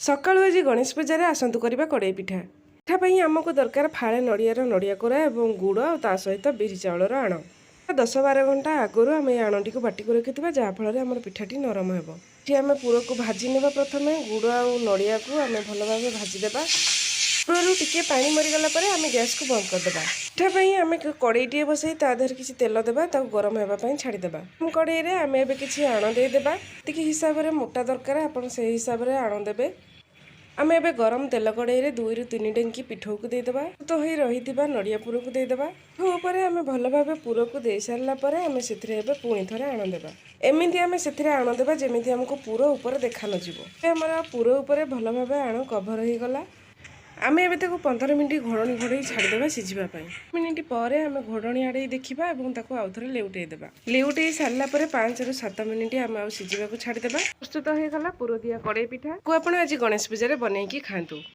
ସକାଳୁ ଆଜି ଗଣେଶ ପୂଜାରେ ଆସନ୍ତୁ କରିବା କଡ଼େଇ ପିଠା। ପିଠା ପାଇଁ ଆମକୁ ଦରକାର ଫାଳେ ନଡ଼ିଆର ନଡ଼ିଆ କୋରା ଏବଂ ଗୁଡ଼ ଆଉ ତା ସହିତ ବିରି ଚାଉଳର ଆଣ। 10-12 ଘଣ୍ଟା ଆଗରୁ ଆମେ ଏ ଆଣଟିକୁ ବାଟିକୁ ରଖିଥିବା, ଯାହାଫଳରେ ଆମର ପିଠାଟି ନରମ ହେବ। ଏଠି ଆମେ ପୁରକୁ ଭାଜି ନେବା। ପ୍ରଥମେ ଗୁଡ଼ ଆଉ ନଡ଼ିଆକୁ ଆମେ ଭଲ ଭାବେ ଭାଜିଦେବା। ପୁରରୁ ଟିକେ ପାଣି ମରିଗଲା ପରେ ଆମେ ଗ୍ୟାସକୁ ବନ୍ଦ କରିଦେବା। ପିଠା ପାଇଁ ଆମେ କଡ଼େଇଟିଏ ବସେଇ ତା ଦେହରେ କିଛି ତେଲ ଦେବା, ତାକୁ ଗରମ ହେବା ପାଇଁ ଛାଡ଼ିଦେବା। କଡ଼େଇରେ ଆମେ ଏବେ କିଛି ଆଣ ଦେଇଦେବା। ଯେତିକି ହିସାବରେ ମୋଟା ଦରକାର, ଆପଣ ସେଇ ହିସାବରେ ଆଣ ଦେବେ। ଆମେ ଏବେ ଗରମ ତେଲ କଡ଼େଇରେ 2ରୁ 3 ଡେଙ୍କି ପିଠଉକୁ ଦେଇଦେବା। ତ ହୋଇ ରହିଥିବା ନଡ଼ିଆ ପୁରକୁ ଦେଇଦେବା। ଉପରେ ଆମେ ଭଲ ଭାବେ ପୁରକୁ ଦେଇ ସାରିଲା ପରେ ଆମେ ସେଥିରେ ଏବେ ପୁଣି ଥରେ ଆଣ ଦେବା। ଏମିତି ଆମେ ସେଥିରେ ଆଣ ଦେବା, ଯେମିତି ଆମକୁ ପୁର ଉପରେ ଦେଖା ନଯିବ। ଏବେ ଆମର ପୁର ଉପରେ ଭଲ ଭାବେ ଆଣ କଭର ହେଇଗଲା। ଆମେ ଏବେ ତାକୁ 15 ମିନିଟ୍ ଘୋଡ଼ଣୀ ଘୋଡ଼େଇ ଛାଡ଼ିଦେବା ସିଝିବା ପାଇଁ। ମିନିଟ୍ ପରେ ଆମେ ଘୋଡ଼ଣୀ ଆଡ଼େଇ ଦେଖିବା ଏବଂ ତାକୁ ଆଉଥରେ ଲେଉଟେଇ ଦେବା। ଲେଉଟେଇ ସାରିଲା ପରେ 5ରୁ 7 ମିନିଟ୍ ଆମେ ଆଉ ସିଝିବାକୁ ଛାଡ଼ିଦେବା। ପ୍ରସ୍ତୁତ ହେଇଗଲା ପୁର ଦିଆ କଡ଼େଇ ପିଠା କୁ ଆପଣ ଆଜି ଗଣେଶ ପୂଜାରେ ବନେଇକି ଖାଆନ୍ତୁ।